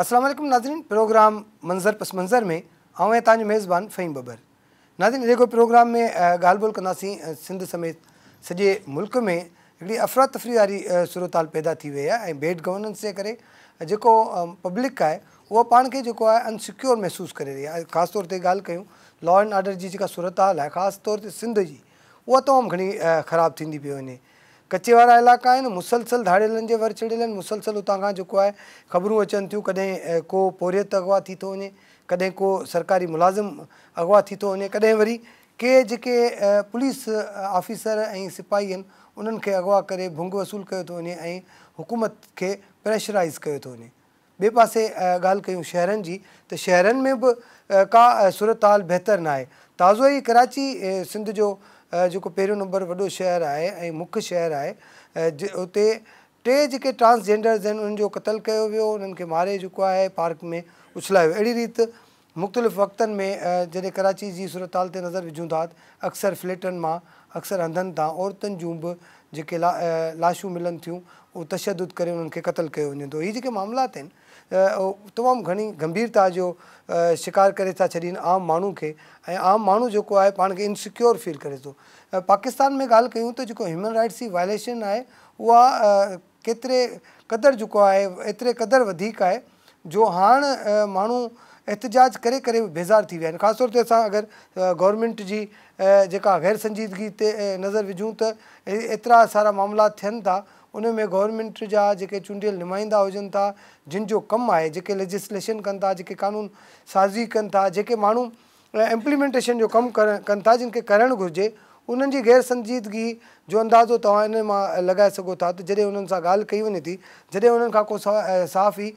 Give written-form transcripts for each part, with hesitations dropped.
السلام عليڪم ناظرين، پروگرام منظر پس منظر ۾ آئون آهيان توهان جو ميزبان فهيم ٻٻر. ناظرين، اڄوڪي پروگرام ۾ ڳالهه ٻولهه ڪنداسين سنڌ سميت سڄي ملڪ ۾ هڪڙي افراتفري واري صورتحال پيدا ٿي وئي آهي ۽ بيڊ گورننس جي ڪري جيڪو پبلڪ آهي اها پاڻ کي جيڪو آهي ان سيڪيور محسوس ڪري رهي آهي. خاص طور تي ڳالهه ڪيون لا اينڊ آرڊر جي جيڪا صورتحال آهي خاص طور تي سنڌ جي، اها تمام گهڻي خراب ٿيندي پئي وڃي. ڪچي وارا علائقا آهن، مسلسل ڌاڙيلن جي ور چڙهيل آهن، مسلسل اتان کان جيڪو آهي خبرون اچن ٿيون، ڪڏهن ڪو پورهيت اغوا ٿي ٿو وڃي، ڪڏهن ڪو سرڪاري ملازم اغوا ٿي ٿو وڃي، ڪڏهن وري ڪي جيڪي پوليس آفيسر ۽ سپاهي آهن انهن کي اغوا ڪري ڀنگ وصول ڪيو ٿو وڃي ۽ حڪومت کي پريشرائيز ڪيو ٿو وڃي. ٻئي پاسي ڳالهه ڪيون شهرن جي ته شهرن ۾ به ڪا صورتحال بهتر ناهي. تازو ئي ڪراچي سنڌ جو جيڪو پهريون نمبر وڏو شهر آهي ۽ مک شهر آهي اتي ٽي جيڪي ٽرانس جينڊرز آهن انهن جو قتل ڪيو ويو، انهن کي ماري جيڪو آهي پارڪ ۾ اڇلايو ويو. اهڙي ريت مختلف وقتن ۾ جڏهن ڪراچي جي صورتحال تي نظر وجهون ٿا ته اڪثر فليٽن مان اڪثر هنڌن تان عورتن جون به جيڪي لاشون ملن ٿيون اهو تشدد ڪري انهن کي قتل ڪيو وڃي ٿو. هي جيڪي معاملات آهن تمام گهڻي گنڀيرتا جو شڪار ڪري ٿا ڇڏين عام ماڻهو کي ۽ عام ماڻهو جيڪو آهي پاڻ کي انسيڪيور فيل ڪري ٿو. پاڪستان ۾ ڳالهه ڪيون ته جيڪو هيومن رائٽس جي وائليشن آهي اها ڪيتري قدر جيڪو آهي ايتري قدر وڌيڪ آهي جو هاڻ ماڻهو احتجاج ڪري ڪري به بيزار ٿي ويا آهن. خاص طور تي اسان اگر گورنمينٽ جي جيڪا غير سنجيدگي تي نظر وجهون ته ايترا سارا معاملا ٿين ٿا ان ۾ گورنمينٽ جا جيڪي چونڊيل نمائندا هجن ٿا جن جو ڪم آهي جيڪي ليجسليشن ڪن ٿا جيڪي قانون سازي ڪن ٿا جيڪي ماڻهو امپليمينٽيشن جو ڪم ڪن ٿا جن کي ڪرڻ گهرجي انهن جي غير سنجيدگي جو اندازو توهان ان مان لڳائي سگهو ٿا ته جڏهن انهن سان ڳالهه ڪئي وڃي ٿي جڏهن انهن کان ڪو صحافي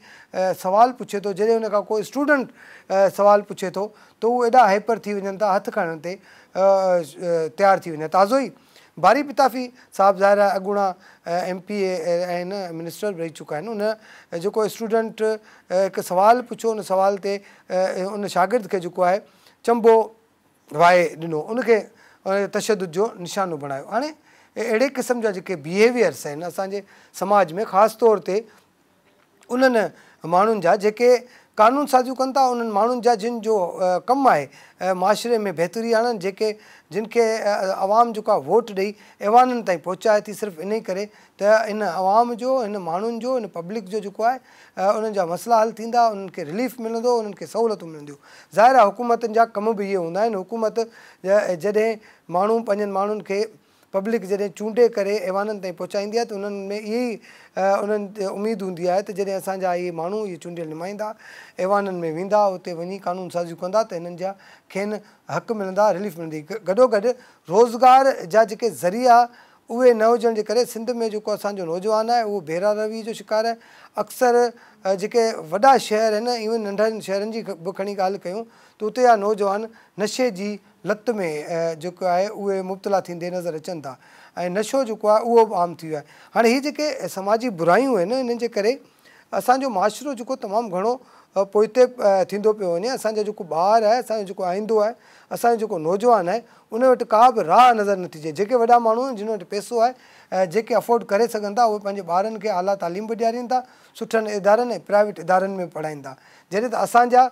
سوال پڇي ٿو جڏهن ان کان ڪو اسٽوڊنٽ سوال پڇي ٿو ته هو ايڏا هائپر ٿي وڃن ٿا هٿ کڻڻ تي تيار ٿي وڃن تازو ئي باري پتافي صاحب ظاهر آهي اڳوڻا ايم پي اي آهن منسٽر به رهي چڪا آهن ان جيڪو اسٽوڊنٽ هڪ سوال پڇيو ان سوال تي ان شاگرد کي جيڪو آهي چنبو وهائي ڏنو ان کي تشدد جو نشانو بڻايو هاڻي اهڙي قسم جا جيڪي بيهيويئرس آهن اسان جي سماج ۾ خاص طور تي انهن ماڻهن جا جيڪي قانون سازيون ڪن ٿا انهن ماڻهن جا جن جو ڪم آهي معاشري ۾ بهتري آڻڻ جيڪي جن کي عوام جيڪو آهي ووٽ ڏئي ايوانن تائين پهچائي ٿي صرف انهي ڪري ته ان عوام جو هن ماڻهن جو هن پبلڪ جو جيڪو آهي انهن جا مسئلا حل ٿيندا انهن کي رليف ملندو انهن کي سهولتون ملنديون ظاهر آهي حڪومتن جا ڪم به اهي هوندا آهن حڪومت جڏهن ماڻهو پنهنجن ماڻهن کي پبلڪ جڏهن چونڊي ڪري ايوانن تائين پهچائيندي آهي ته انهن ۾ اهي ئي انهن تي اميد هوندي آهي ته جڏهن اسان جا اهي ماڻهو اهي چونڊيل نمائندا ايوانن ۾ ويندا اتي وڃي قانون سازيون ڪندا ته هنن جا کين حق ملندا رليف ملندي گڏوگڏ روزگار جا جيڪي ذريعا اهي نه هجڻ جي ڪري سنڌ ۾ جيڪو اسان جو نوجوان آهي اهو بيرا روي جو شڪار آهي اڪثر جيڪي وڏا شهر آهن ايون ننڍن شهرن جي به کڻي ڳالهه ڪيون ته اتي جا نوجوان نشي جي لت ۾ جيڪو آهي اهي مبتلا ٿيندي نظر اچن ٿا ۽ نشو جيڪو آهي اهو به عام ٿي ويو آهي هاڻي هي جيڪي سماجي برايون آهن انهن جي ڪري اسان جو معاشرو جيڪو تمام گهڻو پوئتي ٿيندو پيو وڃي اسان جو جيڪو ٻار آهي اسان جو جيڪو آئيندو آهي اسان جو جيڪو نوجوان آهي ان وٽ ڪا به راهه نظر نٿي اچي جيڪي وڏا ماڻهو آهن جن وٽ پئسو آهي جيڪي افورڊ ڪري سگهن ٿا اهي پنهنجي ٻارن کي اعليٰ تعليم به ڏيارين ٿا سٺن ادارن ۽ پرائيويٽ ادارن ۾ به پڙهائين ٿا جڏهن ته اسان جا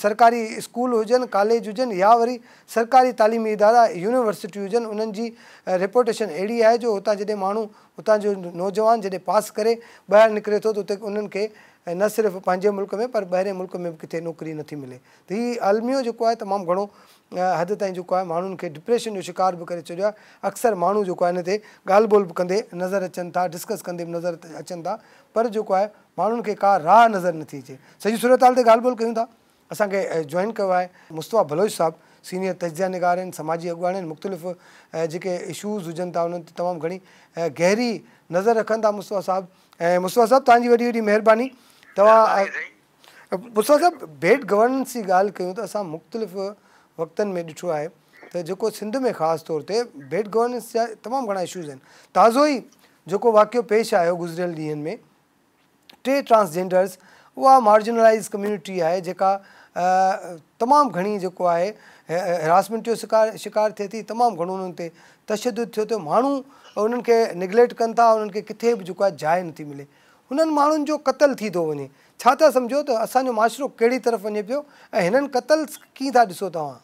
سرڪاري اسڪول هجن، ڪاليج هجن يا وري سرڪاري تعليمي ادارا يونيورسٽيون هجن انهن جي ريپوٽيشن اهڙي آهي جو هتان جڏهن ماڻهو هتان جو نوجوان جڏهن پاس ڪري ٻاهر نڪري ٿو ته اتي انهن کي نه صرف پنهنجي ملڪ ۾ پر ٻاهرين ملڪ ۾ به ڪٿي نوڪري نٿي ملي ته هي الميو جيڪو آهي تمام گهڻو حد تائين جيڪو آهي ماڻهن کي ڊپريشن جو شڪار به ڪري ڇڏيو آهي اڪثر ماڻهو جيڪو آهي ان تي ڳالهه ٻولهه به ڪندي نظر اچن ٿا ڊسڪس ڪندي به نظر اچن ٿا پر جيڪو آهي ماڻهن کي ڪا راهه نظر نٿي اچي. سڄي صورتحال تي ڳالهه ٻولهه ڪيون ٿا. اسان کي جوائن ڪيو آهي مصطفيٰ بلوچ صاحب سينيئر تجزيه نگار آهن، سماجي اڳواڻ آهن، مختلف جيڪي اشوز هجن ٿا انهن تي تمام گهڻي گهري نظر رکن ٿا مصطفيٰ صاحب. ۽ مصطفيٰ صاحب توهان جي وڏي وڏي مهرباني توهان مصطفيٰ صاحب بيڊ گورننس جي ڳالهه ڪيون ته اسان مختلف وقتن ۾ ڏٺو آهي ته جيڪو سنڌ ۾ خاص طور تي بيڊ گورننس جا تمام گهڻا اشوز آهن. تازو ئي جيڪو واقعو پيش آيو گذريل ڏينهن ۾ ٽي ٽرانس جينڊرز اها مارجنلائيز ڪميونٽي آهي جيڪا تمام گهڻي جيڪو آهي هراسمينٽ جو شڪار شڪار ٿئي ٿي تمام گهڻو انهن تي تشدد ٿئي ٿو ماڻهو انهن کي نگليڪٽ ڪن ٿا انهن کي ڪٿي به جيڪو آهي جاء نٿي ملي هنن ماڻهن جو قتل ٿي ٿو وڃي. ڇا ٿا سمجهو ته اسان جو معاشرو ڪهڙي طرف وڃي پيو ۽ هنن قتلز ڪيئن ٿا ڏسو توهان؟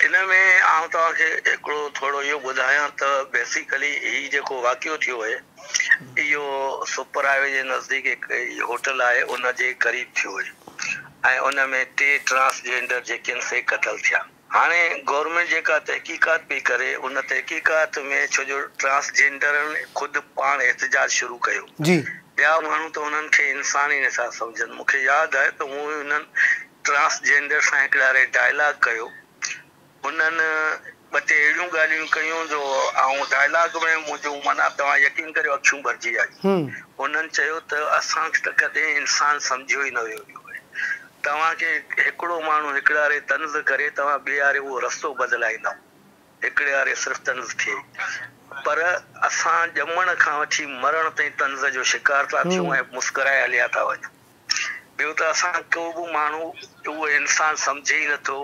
ان ۾ آئون توهان کي هڪڙو ٿورو اهو ٻڌايان ته بيسيڪلي هي جيڪو واقعو ٿيو آهي اهو سپر هاء وي جي نزديڪ هڪ هوٽل آهي ان جي قريب ٿيو آهي ۽ ان ۾ ٽي ٽرانس جينڊر جيڪي آهن سي قتل ٿيا. هاڻي گورنمينٽ جيڪا تحقيقات پئي ڪري ان تحقيقات ۾ ڇو جو ٽرانس جينڊرن خود پاڻ احتجاج شروع ڪيو ٻيا ماڻهو ته انهن کي انسان ئي نٿا سمجهن مون کي ياد آهي ته مون انهن ٽرانس جينڊر سان هڪ ڏهاڙي ڊائلاگ ڪيو انهن ٻه ٽي اهڙيون ڳالهيون ڪيون جو آئون ڊائلاگ ۾ منهنجون معنيٰ توهان يقين ڪريو اکيون ڀرجي آيون انهن چيو ته اسان کي ته ڪڏهن انسان سمجهيو ئي نه ويو آهي توهان کي هڪڙو ماڻهو هڪڙاري طنز ڪري توهان ٻياري اهو رستو بدلائيندؤ. هڪڙياري صرف طنز ٿئي. پر اسان ڄمڻ کان وٺي مرڻ تائين طنز جو شڪار ٿا ٿيون ۽ مسڪرائي هليا ٿا وڃون. ٻيو ته اسان ڪو به ماڻهو اهو انسان سمجهي ئي نٿو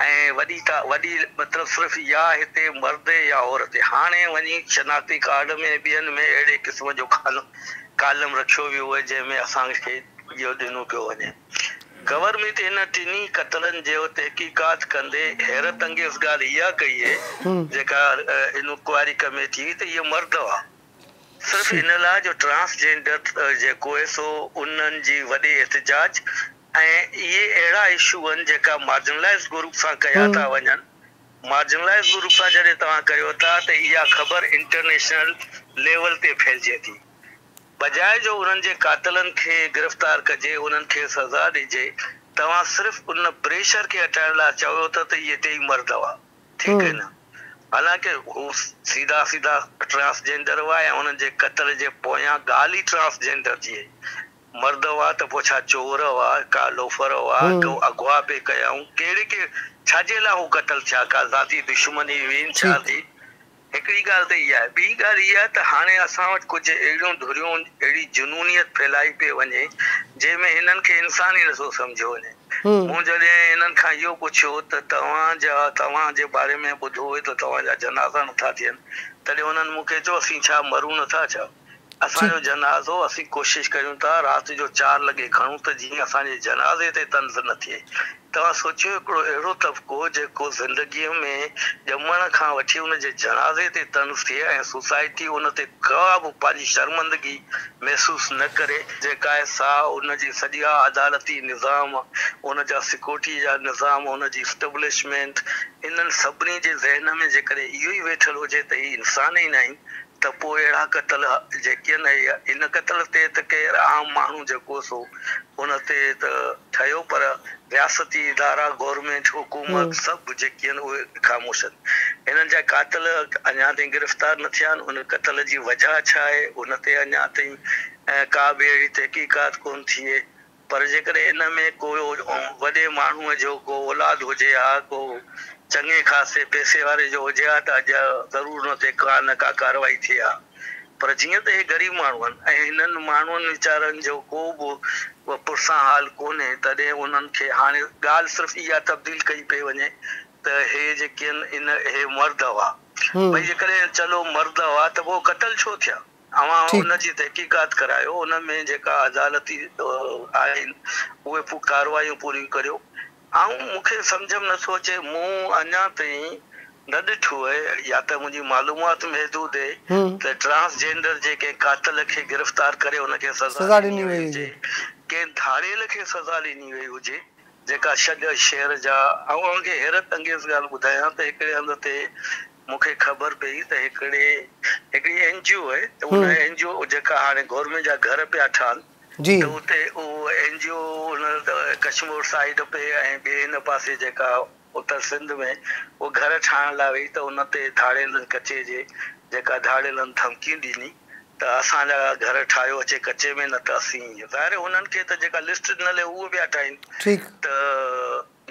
۽ وڏي ڪا وڏي مطلب صرف يا هتي مرد يا عورت هاڻي وڃي شناختي ڪارڊ ۾ ٻين ۾ اهڙي قسم جو ڪالم رکيو ويو آهي جنهن ۾ اسان کي اهو ڏنو پيو وڃي. گورنمينٽ هن ٽنهي قتلن جو تحقيقات ڪندي حيرت انگيز ڳالهه اها ڪئي اهي جيڪا انڪوائري ڪميٽي هئي ته اهي مرد هئا صرف ان لاء جو ٽرانس جينڊر جيڪو اهي سو انهن جي وڏي احتجاج ۽ اهي اهڙا اشو آهن جيڪا مارجنلائيز گروپ سان ڪيا ٿا وڃن، مارجنلائيز گروپ سان جڏهن توهان ڪريو ٿا ته اها خبر انٽرنيشنل ليول تي ڦهلجي ٿي، بجاء جو انهن جي قاتلن کي گرفتار ڪجي، انهن کي سزا ڏجي، توهان صرف ان پريشر کي هٽائڻ لاء چئو ٿا ته اهي ٽيئي مرد هئا، ٺيڪ آهي نه؟ حالانڪه هو سيڌا سيڌا ٽرانس جينڊر هئا ۽ انهن جي قتل جي پويان ڳالهه ئي ٽرانس جينڊر جي هئي. مرد هئا ته پوء ڇا چور هئا، ڪا لوفر هئا، ڪو اغوا پئي ڪيائون، ڪهڙي ڪي ڇا جي لاء هو قتل ٿيا، ڪا ذاتي دشمني هئين ڇا ٿي؟ هڪڙي ڳالهه ته اها آهي، ٻي ڳالهه اها ته هاڻي اسان وٽ ڪجهه اهڙيون ڌريون اهڙي جنونيت ڦهلائي پئي وڃي، جنهن ۾ هنن کي انسان ئي نٿو سمجهيو وڃي. مون جڏهن هنن کان اهو پڇيو ته توهان جا توهان جي باري ۾ ٻڌو هو ته توهان جا جنازا نٿا ٿين، تڏهن انهن مون کي چيو اسين ڇا مرون نٿا ڇا؟ اسان جو جنازو اسين ڪوشش ڪريون ٿا رات جو چار لڳي کڻون ته جيئن اسان جي جنازي تي طنز نه ٿئي. توهان سوچيو هڪڙو اهڙو طبقو جيڪو زندگيء ۾ ڄمڻ کان وٺي ان جي جنازي تي طنز ٿئي ۽ سوسائٽي ان تي ڪا به پنهنجي شرمندگي محسوس نه ڪري، جيڪا آهي سا ان جي سڄا عدالتي نظام، ان جا سيڪيورٽي جا نظام، ان جي اسٽبلشمينٽ، انهن سڀني جي ذهن ۾ جيڪڏهن اهو ئي ويٺل هجي ته هي انسان ئي ناهن ته پوء اهڙا قتل جيڪي آهن اهي ان قتل تي ته ڪير عام ماڻهو جيڪو سو ان تي ته ٺهيو پر رياستي ادارا گورنمينٽ حڪومت سڀ جيڪي آهن اهي خاموش آهن هنن جا قاتل اڃا تائين گرفتار نه ٿيا آهن ان قتل جي وجهه ڇا آهي ان تي اڃا تائين ڪا به اهڙي تحقيقات ڪون ٿي پر جيڪڏهن ان ۾ ڪو وڏي ماڻهوء جو ڪو اولاد هجي ها، ڪو چڱي خاصي پئسي واري جو هجي ها ته اڄ ضرور ان تي ڪا نه ڪا ڪارروائي ٿئي ها. پر جيئن ته هي غريب ماڻهو آهن ۽ هنن ماڻهن ويچارن جو ڪو به پرسان حال ڪونهي، تڏهن انهن کي هاڻي ڳالهه صرف اها تبديل ڪئي پئي وڃي ته هي جيڪي آهن ان هي مرد هئا. ڀئي جيڪڏهن چلو مرد هئا ته پوء قتل ڇو ٿيا؟ اوهان ان جي تحقيقات ڪرايو، ان ۾ جيڪا عدالتي آهن اهي ڪارروايون پوريون ڪريو. آئون مون کي سمجهه ۾ نٿو اچي، مون اڃا تائين نه ڏٺو آهي يا ته منهنجي معلومات محدود آهي ته ٽرانس جينڊر جي ڪنهن قاتل کي گرفتار ڪري ان کي سزا ڏني وئي هجي، ڪنهن ڌاڙيل کي سزا ڏني وئي هجي جيڪا شڳ شهر جا. آئون اوهان کي حيرت انگيز ڳالهه ٻڌايان ته هڪڙي هنڌ تي مون کي خبر پئي ته هڪڙي هڪڙي اين جي او آهي ته ان اين جي او جيڪا هاڻي گورنمينٽ جا گهر پيا ٺاهن ته اتي اهو اين جي او ان ڪشمور سائيڊ پي ۽ ٻئي هن پاسي جيڪا اتر سنڌ ۾ اهو گهر ٺاهڻ لاء وئي ته ان تي ڌاڙيلن ڪچي جي جيڪا ڌاڙيلن ڌمڪي ڏني ته اسان جا گهر ٺاهيو اچي ڪچي ۾ نه ته اسين ظاهر آهي انهن کي ته جيڪا لسٽ ڏنل آهي اهو پيا ٺاهين ته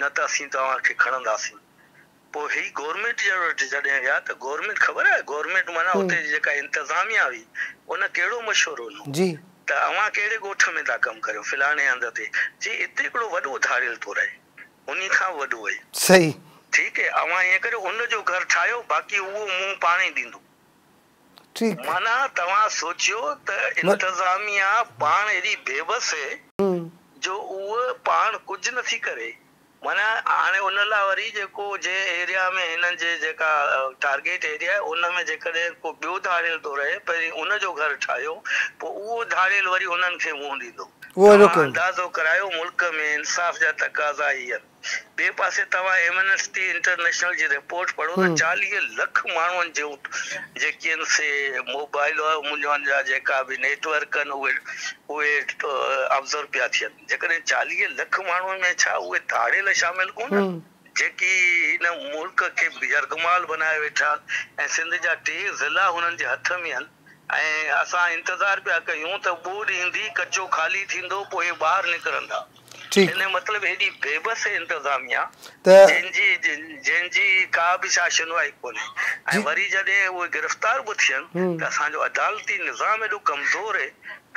نه ته اسين توهان کي کڻنداسين. پوء هي گورنمينٽ جي وٽ جڏهن ويا ته گورنمينٽ خبر آهي گورنمينٽ معنيٰ اتي جي جيڪا انتظاميا هئي ان ڪهڙو مشورو ڏنو ته اوهان ڪهڙي ڳوٺ ۾ ٿا ڪم ڪريو فلاڻي هنڌ تي چي اتي هڪڙو وڏو ڌاڙيل ٿو رهي انهي کان به وڏو اهي ٺيڪ اهي اوهان ائين ڪريو ان جو گهر ٺاهيو باقي اهو منهن پاڻ ئي ڏيندو. ٺيڪ. معنيٰ توهان سوچيو ته انتظاميا پاڻ ايڏي بيوس هي جو اهو پاڻ ڪجهه نٿي ڪري. معنيٰ هاڻي ان لاء وري جيڪو جنهن ايريا ۾ هنن جي جيڪا ٽارگيٽ ايريا آهي ان ۾ جيڪڏهن ڪو ٻيو ڌاڙيل ٿو رهي پهرين ان جو گهر ٺاهيو پوء اهو ڌاڙيل وري انهن کي منهن ڏيندو. توهان اندازو ڪرايو ملڪ ۾ انصاف جا تقاضا هي آهن. ٻئي پاسي توهان ايمنسٽي انٽرنيشنل جي رپورٽ پڙهو ته 40 لک ماڻهن جون جيڪي آهن سي موبائل انهن جا جيڪا به نيٽ ورڪ آهن اهي اهي آبزرو پيا ٿين. جيڪڏهن 40 لک ماڻهن ۾ ڇا اهي ڌاڙيل شامل ڪونهن جيڪي هن ملڪ کي يرغمال بنائي ويٺا آهن ۽ سنڌ جا 3 ضلعا هنن جي هٿ ۾ آهن ۽ اسان انتظار پيا ڪيون ته ٻوڏ ايندي ڪچو خالي ٿيندو پوء اهي ٻاهر نڪرندا. ان جو مطلب ايڏي بيبس انتظاميا جنهن جي ڪا به ڇا شنوائي ڪونهي ۽ وري جڏهن اهي گرفتار به ٿين ته اسان جو عدالتي نظام ايڏو ڪمزور آهي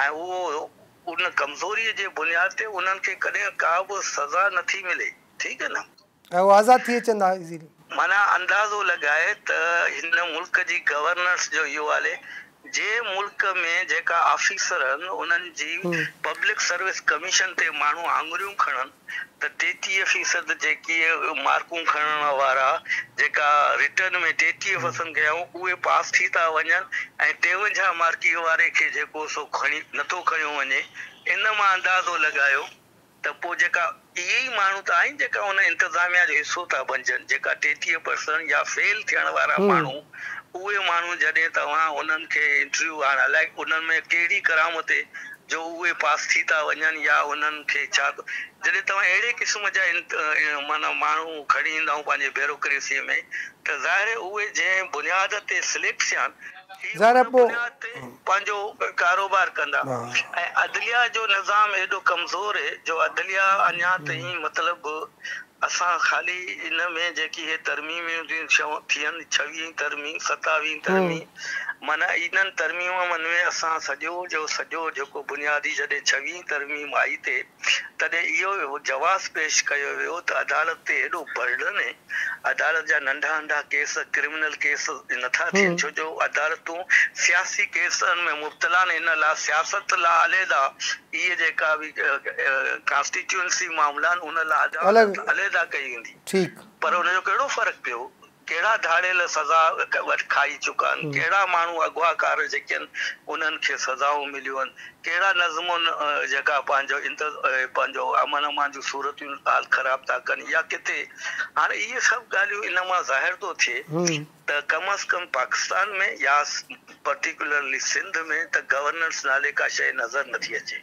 ۽ اهو ان ڪمزوري جي بنياد تي انهن کي ڪڏهن ڪا به سزا نٿي ملي ٺيڪ آهي نه. ۽ هو آزاد ٿي اچن ٿا ايزيلي. معنيٰ اندازو لڳائي ته هن ملڪ جي گورننس جو اهو حال آهي جنهن ملڪ ۾ جيڪا آفيسر آهن انهن جي پبلڪ سروس ڪميشن تي ماڻهو آڱريون کڻن ته 33% جيڪي مارڪون کڻڻ وارا جيڪا رٽن ۾ 33% ڪيائون اهي پاس ٿي ٿا وڃن ۽ 53 مارڪي واري کي جيڪو سو کڻي نٿو کڻيو وڃي ان مان اندازو لڳايو ته پوء جيڪا اهي ئي ماڻهو ته آهن جيڪا ان انتظاميا جو حصو ٿا بنجن، جيڪا 33% يا فيل ٿيڻ وارا ماڻهو، اهي ماڻهو جڏهن توهان انهن کي انٽرويو هاڻ الائي انهن ۾ ڪهڙي ڪرامت اهي جو اهي پاس ٿي ٿا وڃن يا انهن کي ڇا جڏهن توهان اهڙي قسم جا معنيٰ ماڻهو کڻي ايندا آهيون پنهنجي بيوروڪريسي ۾ ته ظاهر آهي اهي جنهن بنياد تي سليڪٽ ٿيا آهن هي ان بنياد تي پنهنجو ڪاروبار ڪندا ۽ عدليه جو نظام ايڏو ڪمزور اهي جو عدليه اڃا تائين مطلب اسان خالي ان ۾ جيڪي هي ترميميون ٿيون ٿين ڇويهين ترميم ستاويهين ترميم معنيٰ انهن ترميمن ۾ اسان سڄو جو سڄو جيڪو بنيادي جڏهن ڇويهين ترميم آئي تي تڏهن اهو جواز پيش ڪيو ويو ته عدالت تي ايڏو برڊن اهي عدالت جا ننڍا ننڍا ڪيس ڪرمنل ڪيس نٿا ٿين ڇو جو عدالتون سياسي ڪيسن ۾ مبتلا آهن ان لا سياست لا عليحده اهي جيڪا به ڪانسٽيٽيوئنسي معاملا آهن ان لا عدالت عليحده ڪئي ويندي پر ان جو ڪهڙو فرق پيو ڪهڙا ڌاڙيل سزا کائي چڪا آهن ڪهڙا ماڻهو اغواڪار جيڪي آهن انهن کي سزائون مليون آهن ڪهڙا نظمون جيڪا پنهنجو پنهنجو امن امان جون صورتون حال خراب ٿا ڪن يا ڪٿي هاڻي اهي سڀ ڳالهيون ان مان ظاهر ٿو ٿئي ته ڪم از ڪم پاڪستان ۾ يا پرٽيڪولرلي سنڌ ۾ ته گورننس نالي ڪا شيء نظر نٿي اچي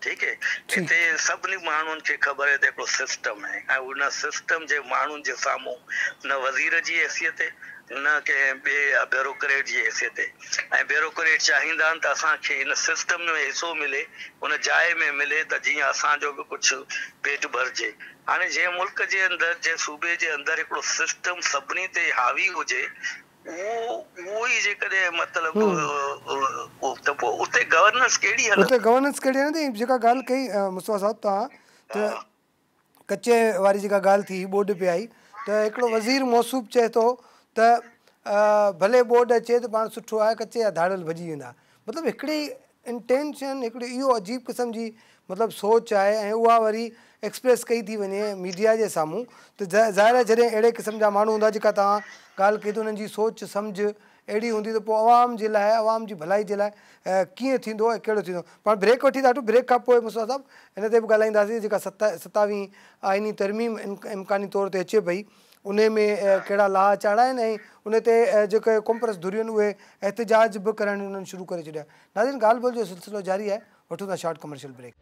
ٺيڪ هي هتي سڀني ماڻهن کي خبر آهي ته هڪڙو سسٽم آهي ۽ ان سسٽم جي ماڻهن جي سامهون نه وزير جي حيثيت آهي نه ڪنهن ٻئي بيوروڪريٽ جي حيثيت آهي ۽ بيوروڪريٽ چاهيندا آهن ته اسان کي ان سسٽم ۾ حصو ملي ان جاء ۾ ملي ته جيئن اسان جو به ڪجهه پيٽ ڀرجي هاڻي جنهن ملڪ جي اندر جنهن صوبي جي اندر هڪڙو سسٽم سڀني تي حاوي هجي اهو اهو ئي جيڪڏهن مطلب ته پوء اتي گورننس ڪهڙي هلندي؟ اتي گورننس ڪهڙي هلندي؟ جيڪا ڳالهه ڪئي مصطفيٰ صاحب توهان ته ڪچي واري جيڪا ڳالهه ٿي ٻوڏ پئي آئي ته هڪڙو وزير موصوف چئي ٿو ته ڀلي ٻوڏ اچي ته پاڻ سٺو آهي ڪچي جا ڌاڙيل ڀڄي ويندا مطلب هڪڙي انٽينشن هڪڙي اهو عجيب قسم جي مطلب سوچ آهي ۽ اها وري ايڪسپريس ڪئي ٿي وڃي ميڊيا جي سامهون ته ظاهر آهي جڏهن اهڙي قسم جا ماڻهو هوندا جيڪا توهان ڳالهه ڪئي ته انهن جي سوچ سمجهه اهڙي هوندي ته پوء عوام جي لاء عوام جي ڀلائي جي لاء ڪيئن ٿيندو ۽ ڪهڙو ٿيندو پاڻ بريڪ وٺي ٿا وٺون بريڪ کان پوء مصطفيٰ صاحب ان تي به ڳالهائينداسين جيڪا ستاويهين آئيني ترميم امڪاني طور تي اچي پئي انهي ۾ ڪهڙا لاها چاڙها آهن ۽ ان تي جيڪي قومپرست ڌريون آهن اهي احتجاج به ڪرڻ انهن شروع ڪري ڇڏيا ناظرين ڳالهه ٻولهه جو سلسلو جاري آهي وٺون ٿا short commercial break.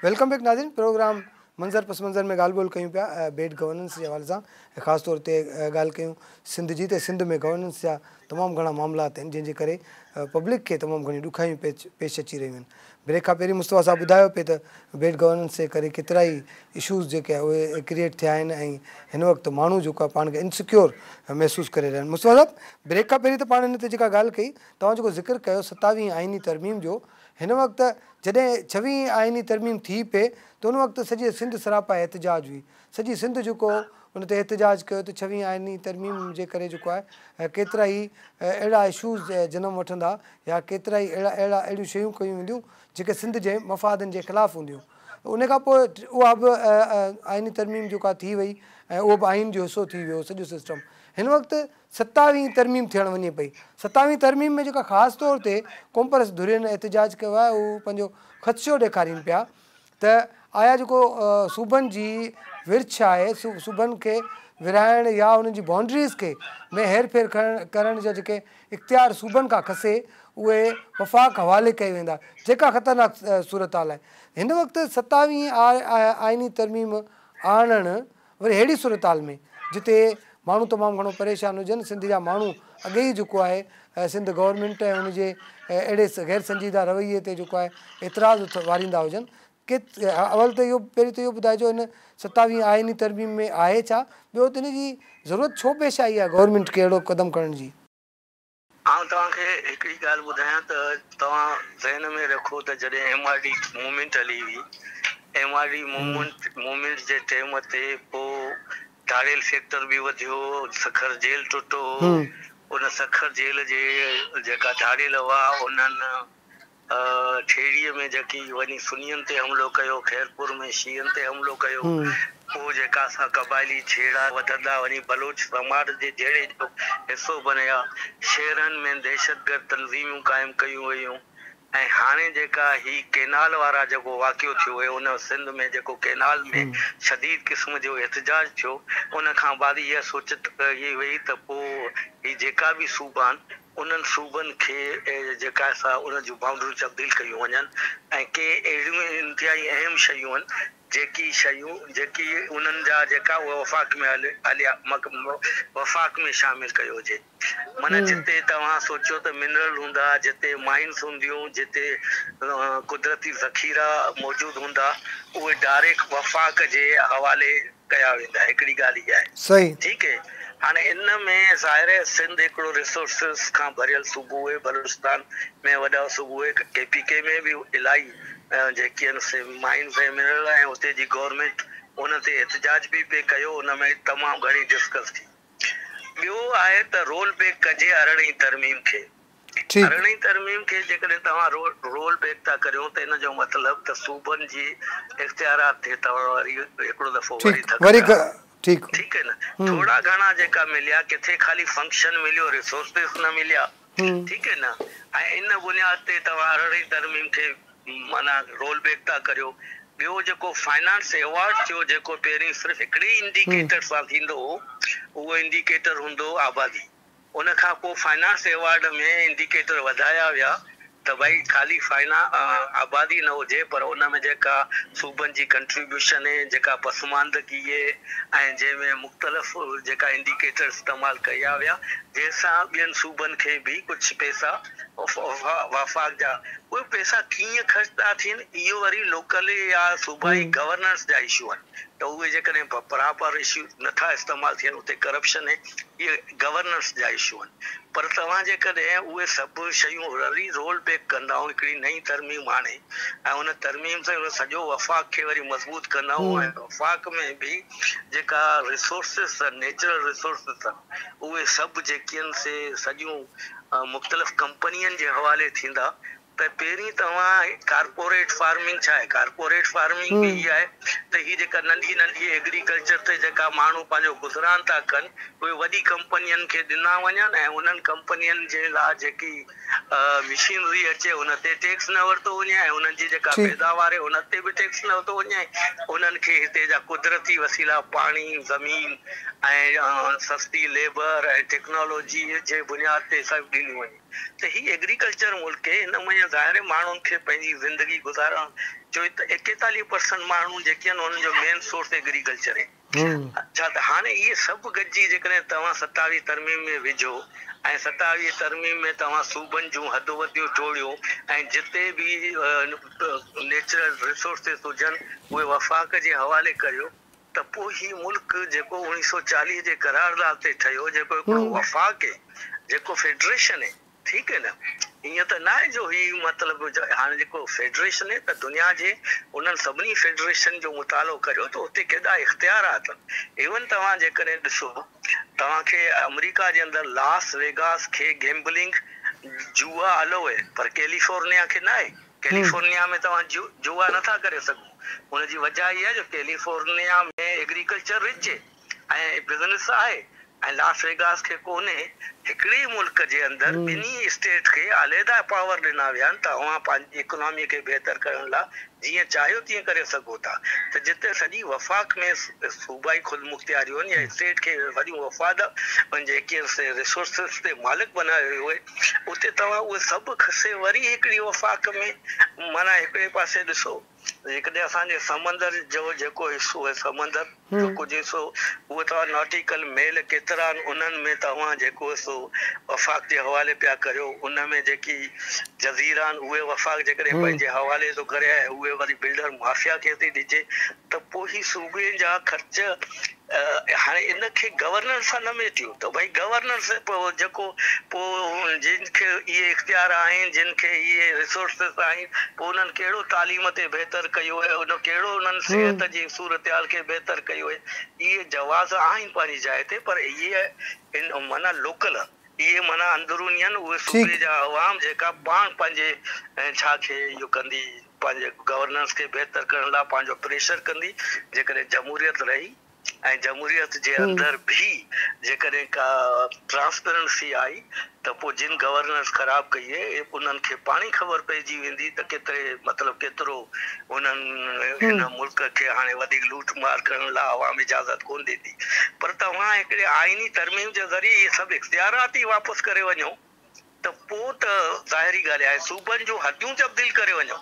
Welcome back ناظرين پروگرام منظر پس منظر ۾ ڳالهه ٻولهه ڪيون پيا بيڊ گورننس جي حوالي سان ۽ خاص طور تي ڳالهه ڪيون سنڌ جي ته سنڌ ۾ گورننس جا تمام گهڻا معاملات آهن جنهن جي ڪري پبلڪ کي تمام گهڻيون ڏکايون پيش اچي رهيون آهن. بريڪ کان پهرين مصطفيٰ صاحب ٻڌايو پئي ته بيڊ گورننس جي ڪري ڪيترائي اشوز جيڪي آهي اهي ڪريئيٽ ٿيا آهن ۽ هن وقت ماڻهو جيڪو آهي پاڻ کي انسيڪيور محسوس ڪري رهيا آهن. مصطفيٰ صاحب بريڪ کان پهرين ته پاڻ هن تي جيڪا ڳالهه ڪئي توهان جيڪو ذڪر ڪيو ستاويهين آئيني ترميم جو هن وقت جڏهن ڇويهين آئيني ترميم ٿي پئي ته ان وقت سڄي سنڌ سراپا احتجاج هئي سڄي سنڌ جيڪو ان تي احتجاج ڪيو ته ڇويهين آئيني ترميم جي ڪري جيڪو آهي ڪيترائي اهڙا اشوز جنم وٺندا يا ڪيترائي اهڙا اهڙا اهڙيون شيون ڪيون وينديون جيڪي سنڌ جي مفادن جي خلاف هونديون ان کان پوء اها به آئيني ترميم جيڪا ٿي وئي ۽ اهو به آئين جو حصو ٿي ويو سڄو سسٽم هن وقت ستاويهين ترميم ٿيڻ وڃي پئي. ستاويهين ترميم ۾ جيڪا خاص طور تي قومپرست ڌرين احتجاج ڪيو آهي هو پنهنجو خدشو ڏيکارين پيا ته آيا جيڪو صوبن جي ورڇ آهي صوبن کي ورهائڻ يا انهن جي بائونڊريز کي ۾ هير ڦير ڪرڻ جا جيڪي اختيار صوبن کان کسي اهي وفاق حوالي ڪيا ويندا جيڪا خطرناڪ صورتحال آهي هن وقت ستاويهين آئيني ترميم آڻڻ وري ههڙي صورتحال ۾ جتي ماڻهو تمام گهڻو پريشان هجن، سنڌ جا ماڻهو اڳي ئي جيڪو آهي سنڌ گورنمينٽ ۽ ان جي اهڙي غير سنجيده رويي تي جيڪو آهي اعتراض واريندا هجن ڪي اول ته اهو پهرين ته اهو ٻڌائجو هن ستاويهين آئيني ترميم ۾ آهي ڇا؟ ٻيو ته ان جي ضرورت ڇو پيش آئي آهي گورنمينٽ کي اهڙو قدم کڻڻ جي؟ آئون توهان کي هڪڙي ڳالهه ٻڌايان ته توهان ذهن ۾ رکو ته جڏهن ايم آر ڊي موومينٽ هلي هئي، ايم آر ڊي موومينٽ جي ٽيم تي پوء ڌاڙيل سيڪٽر به وڌيو، سکر جيل ٽٽو، ان سکر جيل جي جيڪا ڌاڙيل هئا انهن ٺيڙهيء ۾ جيڪي وڃي سنين تي حملو ڪيو، خيرپور ۾ شيعن تي حملو ڪيو، پوء جيڪا سا قبائلي جهيڙا وڌندا وڃي بلوچ سماج جي جهيڙي جو حصو بنيا، شهرن ۾ دهشتگرد تنظيمون قائم ڪيون ويون ۽ هاڻي جيڪا هي ڪينال وارا جيڪو واقعو ٿيو هي ان سنڌ ۾ جيڪو ڪينال ۾ شديد قسم جو احتجاج ٿيو ان کان بعد اها سوچ ڪئي وئي ته پوء هي جيڪا به صوبا آهن انهن صوبن کي جيڪا سا ان جون بائونڊريون تبديل ڪيون وڃن ۽ ڪي اهڙيون انتهائي اهم شيون آهن جيڪي شيون جيڪي انهن جا جيڪا اهي وفاق ۾ هليا وفاق ۾ شامل ڪيو هجي معنيٰ جتي توهان سوچيو ته منرل هوندا جتي مائنس هونديون جتي قدرتي ذخيرا موجود هوندا اهي ڊائريڪٽ وفاق جي حوالي ڪيا ويندا هڪڙي ڳالهه اها آهي صحيح. ٺيڪ اهي هاڻي ان ۾ ظاهر آهي سنڌ هڪڙو ريسورسز کان ڀريل صوبو اهي بلوچستان ۾ وڏا صوبو اهي ڪي پي ڪي ۾ به الاهي جيڪي آهن سي مائنز ۽ منرل ۽ اتي جي گورنمينٽ ان تي احتجاج به پئي ڪيو ان ۾ تمام گهڻي ڊسڪس ٿي ٻيو آهي ته رول بيڪ ڪجي ارڙهين ترميم کي ٺيڪ. ارڙهين ترميم کي جيڪڏهن توهان رول بيڪ ٿا ڪريو ته ان جو مطلب ته صوبن جي اختيارات تي توهان وري هڪڙو دفعو وري ٺيڪ ڌڪ وري ٿا ٺيڪ. ٺيڪ آهي نه ٿورا گهڻا جيڪا مليا ڪٿي خالي فنڪشن مليو ريسورسز نه مليا ٺيڪ آهي نه ۽ ان بنياد تي توهان ارڙهين ترميم کي معنيٰ رول بيڪ ٿا ڪريو ٻيو جيڪو فائنانس ايوارڊ ٿيو جيڪو پهرين صرف هڪڙي انڊيڪيٽر سان ٿيندو هو اهو انڊيڪيٽر هوندو هو آبادي ان کان پوء فائنانس ايوارڊ ۾ انڊيڪيٽر وڌايا ويا ته ڀائي خالي فائنا آبادي نه هجي پر ان ۾ جيڪا صوبن جي ڪنٽريبيوشن اهي جيڪا پسماندگي اهي ۽ جنهن ۾ مختلف جيڪا انڊيڪيٽر استعمال ڪيا ويا جنهن سان ٻين صوبن کي به ڪجهه پئسا وفاق جا اهي پئسا ڪيئن خرچ ٿا ٿين اهو وري لوڪل يا صوبائي گورننس جا اشو آهن ته اهي جيڪڏهن پراپر اشو نٿا استعمال ٿين اتي ڪرپشن اهي اهي گورننس جا اشو آهن پر توهان جيڪڏهن اهي سڀ شيون وري رول بيڪ ڪندا ۽ هڪڙي نئين ترميم آڻي ۽ ان ترميم سان ان سڄو وفاق کي وري مضبوط ڪندا ۽ وفاق ۾ به جيڪا ريسورسز آهن نيچرل ريسورسز آهن اهي سڀ جيڪي آهن سي سڄيون مختلف ڪمپنين جي حوالي ٿيندا ته پهرين توهان ڪارپوريٽ فارمنگ ڇا آهي؟ ڪارپوريٽ فارمنگ به هي آهي ته هي جيڪا ننڍي ننڍي ايگريڪلچر تي جيڪا ماڻهو پنهنجو گذران ٿا ڪن اهي وڏي ڪمپنين کي ڏنا وڃن ۽ انهن ڪمپنين جي لاء جيڪي مشينري اچي ان تي ٽيڪس نه ورتو وڃي ۽ انهن جي جيڪا پيداوار آهي ان تي به ٽيڪس نه ورتو وڃي انهن کي هتي جا قدرتي وسيلا پاڻي زمين ۽ سستي ليبر ۽ ٽيڪنالاجي جي بنياد تي سڀ ڏنيون وڃي. ته هي ايگريڪلچر ملڪ هي هن ۾ ۾ ظاهر آهي ماڻهن کي پنهنجي زندگي گذارڻ جو ته 41% ماڻهو جيڪي آهن انهن جو مين سورس ايگريڪلچر آهي. اڇا ته هاڻي اهي سڀ گڏجي جيڪڏهن توهان 27 ترميم ۾ وجهو ۽ 27 ترميم ۾ توهان صوبن جون حدون ٽوڙيو ۽ جتي به نيچرل ريسورسز هجن اهي وفاق جي حوالي ڪريو ته پوء هي ملڪ جيڪو 1940 جي قرارداد تي ٺهيو، جيڪو هڪڙو وفاق هي، جيڪو فيڊريشن هي، ٺيڪ هي نه، ائين ته ناهي جو هي مطلب هاڻي جيڪو فيڊريشن هي ته دنيا جي انهن سڀني فيڊريشن جو مطالعو ڪريو ته اتي ڪيڏا اختيارات آهن. ايون توهان جيڪڏهن ڏسو توهان کي آمريڪا جي اندر لاس ويگاس کي گيمبلنگ، جوا، الو هي پر ڪيليفورنيا کي ناهي. ڪيليفورنيا ۾ توهان جوا نه ٿا ڪري سگهو. ان جي وجهه اها آهي جو ڪيليفورنيا ۾ ايگريڪلچر رچ ۽ بزنس آهي ۽ لاس ويگاس کي ڪونهي. هڪڙي ئي ملڪ جي اندر ٻنهي اسٽيٽ کي عليحده پاور ڏنا ويا آهن ته اوهان پنهنجي اڪنامي کي بهتر ڪرڻ لاء جيئن چاهيو تيئن ڪري سگهو ٿا ته جتي سڄي وفاق ۾ صوبائي خودمختياريون آهن يا اسٽيٽ کي وڏيون وفاد جيڪي ريسورسز تي مالڪ بنايو ويو آهي اتي توهان اهي سڀ کسي وري هڪڙي وفاق ۾ معنيٰ هڪڙي پاسي ڏسو جيڪڏهن اسان جي سمندر جو جيڪو حصو آهي سمندر جو ڪجهه حصو اهو توهان ناٽيڪل ميل ڪيترا آهن انهن ۾ توهان جيڪو حصو وفاق جي حوالي پيا ڪريو ان ۾ جيڪي جزيرا آهن اهي وفاق جيڪڏهن پنهنجي حوالي ٿو ڪري ۽ اهي وري بلڊر مافيا کي ٿي ڏجي ته پوء هي صوبي جا خرچ هاڻي ان کي گورننس سان نه ميٽيو ته ڀئي گورننس پوء جيڪو پوء جن کي اهي اختيار آهن جن کي اهي ريسورسز آهن پوء انهن ڪهڙو تعليم تي بهتر ڪيو آهي ان ڪهڙو انهن صحت جي صورتحال کي بهتر ڪيو آهي اهي جواز آهن پنهنجي جاء تي پر اهي ان معنيٰ لوڪل اهي معنيٰ اندروني آهن اهي صوبي جا عوام جيڪا پاڻ پنهنجي ڇا کي اهو ڪندي پنهنجي گورننس کي بهتر ڪرڻ لاء پنهنجو پريشر ڪندي، جيڪڏهن جمهوريت رهي ۽ جمهوريت جي اندر به جيڪڏهن ڪا ٽرانسپيرنسي آئي ته پوء جن گورننس خراب ڪئي اهي انهن کي پاڻ ئي خبر پئجي ويندي ته ڪيتري مطلب ڪيترو انهن هن ملڪ کي هاڻي وڌيڪ لوٽ مار ڪرڻ لاء عوام اجازت ڪونه ڏيندي پر توهان هڪڙي آئيني ترميم جي ذريعي اهي سڀ اختيارات ئي واپس ڪري وڃو. ته پوء ته ظاهري ڳالهه آهي صوبن جون حديون تبديل ڪري وڃو.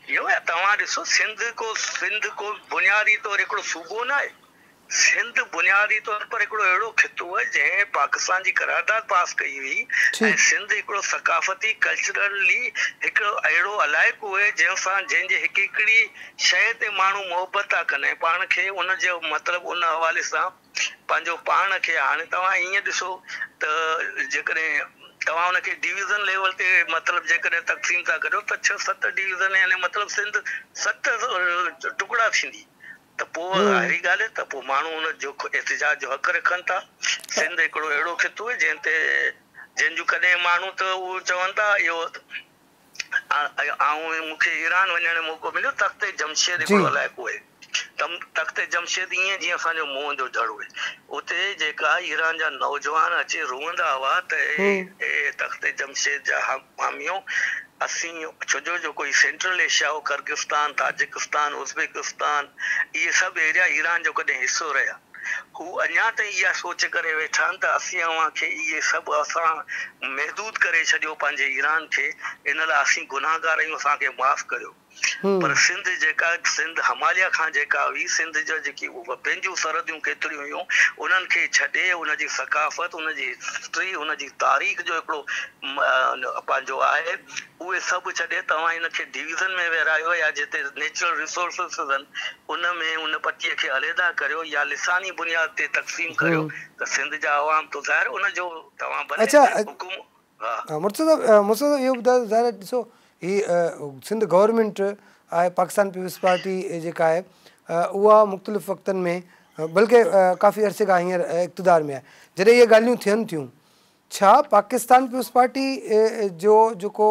اهو آهي توهان ڏسو سنڌ ڪو سنڌ ڪو بنيادي طور هڪڙو صوبو ناهي. سنڌ بنيادي طور پر هڪڙو اهڙو خطو آهي جنهن پاڪستان جي قرارداد پاس ڪئي هئي ۽ سنڌ هڪڙو ثقافتي ڪلچرلي هڪڙو اهڙو علائقو آهي جنهن سان جنهن جي هڪ هڪڙي شيء تي ماڻهو محبت ٿا ڪن ۽ پاڻ کي ان جو مطلب ان حوالي سان پنهنجو پاڻ کي هاڻي توهان ائين ڏسو ته جيڪڏهن توهان ان کي ڊويزن ليول تي مطلب جيڪڏهن تقسيم ٿا ڪريو ته ڇهه ست ڊويزن يعني مطلب سنڌ ست ٽڪڙا ٿيندي ته پوء ظاهري ڳالهه ته پوء ماڻهو ان جو احتجاج جو حق رکن ٿا. سنڌ هڪڙو اهڙو خطو آهي جنهن تي جنهن جون ڪڏهن ماڻهو ته اهو چون ٿا اهو آئون مون کي ايران وڃڻ جو موقعو مليو، تخت جمشيد هڪڙو علائقو آهي، تخت جمشيد ائين جيئن اسان جو موهن جو دڙو آهي، اتي جيڪا ايران جا نوجوان اچي روئندا هئا ته اي تخت جمشيد جا حاميو اسين ڇو جو جو ڪوئي سينٽرل ايشيا هو ڪرغستان، تاجڪستان، ازبيڪستان اهي سڀ ايريا ايران جو ڪڏهن حصو رهيا. هو اڃا تائين اها سوچ ڪري ويٺا آهن ته اسين اوهان کي اهي سڀ اسان محدود ڪري ڇڏيو پنهنجي ايران کي ان لاء اسين گنهگار آهيون اسان کي معاف ڪريو پر سنڌ جيڪا سنڌ هماليه کان جيڪا هئي سنڌ جا جيڪي پنهنجون سرحديون ڪيتريون هيون انهن کي ڇڏي ان جي ثقافت ان جي هسٽري ان جي تاريخ جو هڪڙو پنهنجو آهي اهي سڀ ڇڏي توهان ان کي ڊويزن ۾ ورهايو يا جتي نيچرل ريسورسز آهن ان ۾ ان پٽي کي عليحده ڪريو يا لساني بنياد تي تقسيم ڪريو ته سنڌ جا عوام ته ظاهر ان جو توهان ڀلي حڪم ها. مرتضيٰ صاحب مرتضيٰ صاحب اهو ٻڌايو ظاهر آهي ڏسو هي سنڌ گورنمينٽ آهي پاڪستان پيپلز پارٽي جيڪا آهي اها مختلف وقتن ۾ بلڪه ڪافي عرصي کان هينئر اقتدار ۾ آهي جڏهن اهي ڳالهيون ٿين ٿيون ڇا پاڪستان پيپلز پارٽي جو جيڪو